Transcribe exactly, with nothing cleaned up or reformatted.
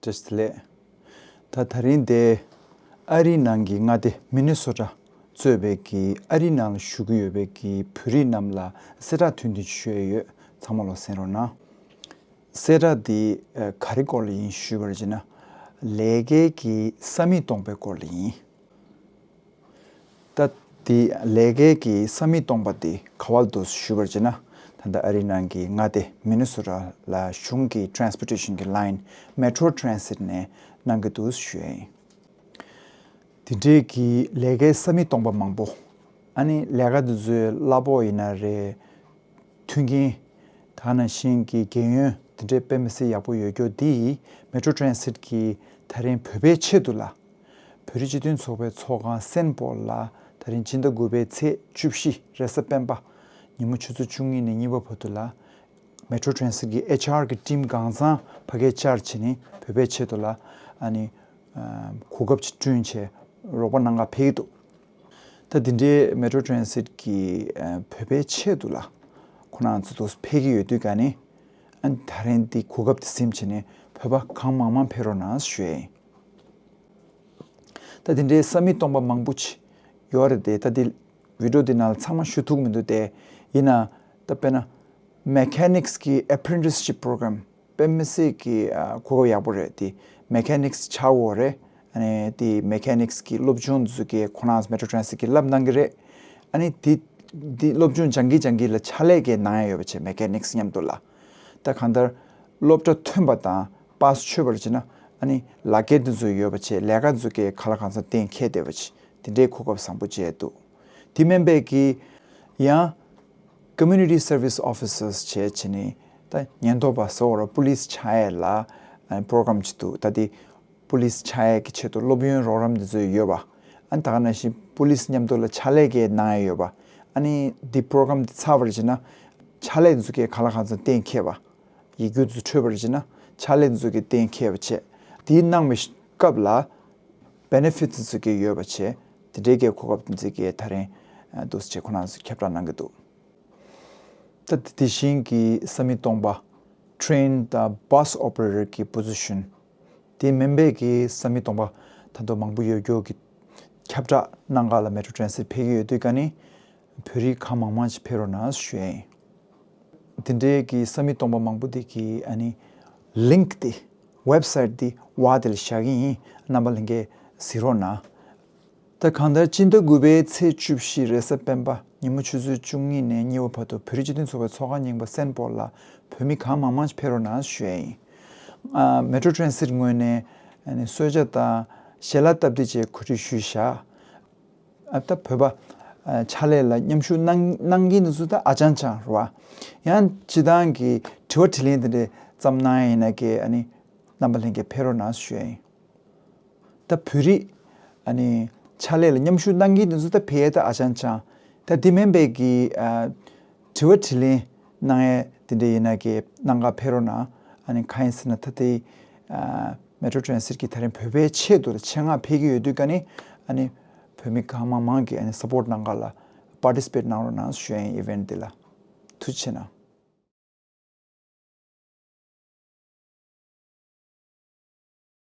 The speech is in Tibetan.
བཀྲ་ཤིས་བདེ་ལེགས། ད་ད་རིང་དེ་ཨ་རིའི་ནང་གི་མངའ་སྡེ་མི་ནི་སོ་ཊ་གཙོས་པའི་གི་ཨ་རིའི་ནང་ལ་བཞུགས་ཀྱི་ཡོད་པའི་གི་བོད་རིགས་རྣམས་ལ་གསལ་བསྒྲགས་ཐུང་ཐུང་ཞུ་ཡས་ཡོད། ཚང་མ་ལོ་གསན་རོགས་གནང་། གསལ་བསྒྲགས་འདི་ཨ་ག་རེ་སྐོར་ལ་ཡིན་ཞུས་པར་བྱས་ན། ལས་ཀའི་གི་ས་མིག་སྟོང་པའི་སྐོར་ལ་ཡིན། ད་དེ་ལས་ཀའི་གི་ས་མིག་སྟོང་པ་དེ་ག་བ་ལ་འདུག་ཞུས་པར་བྱས་ན། ད་ལྟ་ཨ་རིའི་ནང་གི་མངའ་སྡེ་མི་ནི་སོ་ཊ་ལ་གཞུང་གི་ཊེ་རན་སི་པོར་ཊེ་ཤན་གི་ལའིན་མེ་ཊོ་ཊེ་རན་སིཊ་ནས་གནང་གི་འདུག་ཞུ་ཡ་ཡིན། དེ་འདྲའི་གི་ལས་ཀའི་ས་མིག་སྟོང་པ་མང་པོ། ཨ་ནི་ལས་ཀ་དེ་ཚོའི་གླ་ཕོགས་ཡིན་ན་རེད། མཐུན་རྐྱེན། ད་ག་ནང་བཞིན་གྱི་རྒན་ཡོལ་དེ་འདྲའི་དཔེ་མི་སྲིད་ཡག་པོ་ཡོད་རྒྱུ་འདི་ཡིས་མེ་ཊོ་ཊེ་རན་སིཊ་གིས་ད་རིང་བོད་པའི་ཆེད་དུ་ལ། བོད་རིགས་སྤྱི་མཐུན་ཚོགས་པའི་ཚོགས་ཁང་སན་པོལ་ལ་ད་རིང་སྤྱི་ཟླ་དགུ་པའི་ཚེས་བཅུ་བཞི་རེས་གཟའ་སྤེན་པ། ཉིན་མོ་ཆུ་ཚོད་བཅུ་གཉིས་ནས་གཉིས་པ་བར་དུ་ལ། མེ་ཊོ་ཊེ་རན་སིཊ་གི་ཨེཆ་ཨར་གི་ཊིམ་གང་ཚང་ཕ་གིར་བཅར་བྱས་ནས་བོད་པའི་ཆེད་དུ་ལ་ཨ་ནི་གོ་སྐབས་ཅིག་བསྐྲུན་བྱས་རོགས་པ་གནང་ག་ཕེབས་ཀྱི་འདུག་ད་དེ་འདྲའི་མེ་ཊོ་ཊེ་རན་སིཊ་གིས་བོད་པའི་ཆེད་དུ་ལ་ཁོ་རང་ཚོ་འདུག་ཕེབས་ཀྱི་ཡོད་དུས་ཀ་ནས། ཨ་ནི་ད་རིང་འདི་གོ་སྐབས་དེ་ཟིན་བྱས་ནས་བོད་པ་གང་མང་མང་ཕེབས་རོགས་གནང་ཞུ་ཡ་ཡིན། ད་དེ་འདྲའི་ས་མིག་སྟོང་པ་མང་པོ་ཅིག་ཡོད་རེད་དེ། ད་དེ་བི་ཌི་ཡོ་དེ་ནང་ལ་ཚང་མ་ཞུ་ཐུབ་མི་འདུག་སྟེ། ཡིན་ན་ད་དཔེར་ན་མེ་ཁ་ནིག་སི་གི་ཨེ་པི་རེན་ཊི་སི་ཤིབ་པོ་རོ་གྷ་རམ་དཔེ་མི་སྲིད་ཀྱི་ཨ་གོ་སྐབས་ཡག་པོ་རེད་དེ། མེ་ཁ་ནིག་སི་ཆགས་ཡོད་རེད། ཨ་ནི་དེ་མེ་ཁ་ནིག་སི་གི་སློབ་སྦྱོང་དེ་ཚོ་གི་ཁོ་རང་མེ་ཊོ་ཊེ་རན་སིཊ་གིས་བསླབ་གནང་གི་རེད། ཨ་ནི་དེ་དེ་སློབ་སྦྱོང་སྦྱང་གི་སྦྱང་གི་ལ་ཕྱག་ལས་ཀྱི་གནང་ཡ་ཡོད་པ་བྱས། མེ་ཁ་ནིག་སི་མཉམ་དུ་ལ། ད་གང་ལྟར་སློབ་གྲྭ་ཐོན་པ་དང་པཱ་སི་ཆོད་པར་བྱས་ན། ཨ་ནི་ལག་འཁྱེར་དེ་ཚོ་ཡོད་པ་བྱས། ལས་ཀ་དེ་ཚོ་གི་གང་ལ་གང་འཚམ་གཏན་འཁེལ་བསྡད་པ་བྱས། དེ་འདྲའི་གོ་སྐབས་བཟང་པོ་བྱས་འདུག་དེ་མིན་པའི་གི་ཡང་ཀོ་མུ་ནི་ཊི་སར་བི་སི་ཨོ་ཕི་སར་བྱས་བྱས་ནས་ད་ཉེན་རྟོག་པ་ཟེར་བ་ར་པུ་ལི་སི་ཆགས་ཡས་ལ་ཨ་ནི་པོ་རོ་གྷ་རམ་ཅིག་འདུག་ད་དེ་པུ་ལི་སི་ཆགས་ཡས་ཀྱི་ཆེད་དུ་སློབ་ཡོན་རོགས་རམ་དེ་ཚོ་ཡོད་པ། ཨ་ནི་ད་ག་ནང་བཞིན་པུ་ལི་སི་མཉམ་དུ་ལ་ཕྱག་ལས་ཀྱི་གནང་ཡས་ཡོད་པ། ཨ་ནི་འདི་པོ་རོ་གྷ་རམ་འདི་ཚར་བར་བྱས་ན་ཕྱག་ལས་དེ་ཚོ་གི་གང་ལ་གང་འཚམ་གཏན་འཁེལ་བ། ཡིག་སྒྱུར་དེ་ཚོ་འཕྲོད་པར་བྱས་ན་ཕྱག་ལས་དེ་ཚོ་གི་གཏན་འཁེལ་བ་བྱས། དེའི་གནང་བའི་སྐབས་ལ་བེ་ནེ་ཕིཊ་དེ་ཚོ་གི་ཡོད་པ་བྱས། དེ་འདྲའི་གི་གོ་སྐབས་དེ་ཚོ་གི་ད་རིང་འདུག་སེ་བྱས་ཁོ་རང་ཚོ་ཁྱབ་བསྒྲགས་གནང་གི་འདུག་ད་དེ་བཞིན་གྱི་ས་མིག་སྟོང་པ། ཊེ་རེན་དང་བཱ་སི་ཨོ་པ་རེ་ཊར་གྱི་པོ་ཟི་ཤན། དེ་མིན་པའི་གི་ས་མིག་སྟོང་པ་ད་དུང་མང་པོ་ཡོད་རྒྱུ་གི་ཁྱབ་བསྒྲགས་གནང་ག་ལ་མེ་ཊོ་ཊེ་རན་སིཊ་ཕེབས་ཀྱི་ཡོད་དུས་ཀ་ནི། བོད་རིགས་གང་མང་མང་ཅིག་ཕེབས་རོགས་གནང་ཞུ་ཡ་ཡིན། དེ་འདྲའི་གི་ས་མིག་སྟོང་པ་མང་པོ་དེ་གི་ཨ་ནི་ལིང་ཀི་དེ། ཝེབ་སའིཊ་དེ་བར་དེ་ལ་བཞག་གི་ཡིན། རྣམ་པ་ལྷན་རྒྱས་གཟིགས་རོགས་གནང་། ད་གང་ལྟར་སྤྱི་ཟླ་དགུ་པའི་ཚེས་བཅུ་བཞི་རེས་གཟའ་སྤེན་པ་ཉིན་མོ་ཆུ་ཚོད་བཅུ་གཉིས་ནས་གཉིས་པ་བར་དུ་བོད་རིགས་སྤྱི་མཐུན་ཚོགས་པའི་ཚོགས་ཁང་རྙིང་པ་སན་པོལ་ལ་བོད་མི་གང་མང་མང་ཞིག་ཕེབས་རོགས་གནང་ཞུ་ཡ་ཡིན། ཨ། མེ་ཊོ་ཊེ་རན་སིཊ་ངོས་ནས་ཨ་ནི་གསོལ་ཇ་དང་ཞལ་ལག་སྟབས་བདེ་བཅས་གོ་སྒྲིག་ཞུས་བཞག་ཨ། ད་བོད་པ་ཨ་ཕྱག་ལས་ལ་མཉམ་ཞུགས་གནང་གནང་གི་འདི་ཚོ་ད་ཨ་ཅང་ཅང་རེད་བ། ཡང་སྤྱིར་བཏང་གི་དྲི་བ་དྲིས་ལན་དེ་འདྲ་ཙམ་གནང་ཡ་ཡིན་ན་གི་ཨ་ནི་རྣམ་པ་ལྷན་རྒྱས་ཕེབས་རོགས་གནང་ཞུ་ཡ་ཡིན། ད་བོད་རིགས་ཨ་ནི་ཕྱག་ལས་ལ་མཉམ་ཞུགས་གནང་མཁན་དེ་ཚོ་ད་ཕེབས་ཡས་ད་ཨ་ཅང་ཅང་། ད་དེ་མིན་པའི་གི་ཨ་དྲི་བ་དྲིས་ལན་གནང་ཡས་དེ་འདྲ་ཡིན་ན་གི་གནང་ག་ཕེབས་རོགས་གནང་། ཨ་ནི་གང་ཡིན་ཟེར་ན་ད་དེ་ཨ་མེ་ཊོ་ཊེ་རན་སིཊ་གི་ད་རིང་བོད་པའི་ཆེད་དུ་ལ་ཆེད་མངགས་ཕེབས་ཀྱི་ཡོད་དུས་ཀ་ནི་ཨ་ནི་བོད་མི་གང་མང་མང་གི་ཨ་ནི་སཔོརཊ་གནང་ག་ལ་པར་ཊི་སི་པེཊ་གནང་རོགས་གནང་ཞུ་ཡ་ཡིན། ཨི་ཝེནཊ་འདི་ལ་ཐུགས་རྗེ་ཆེ་གནང་།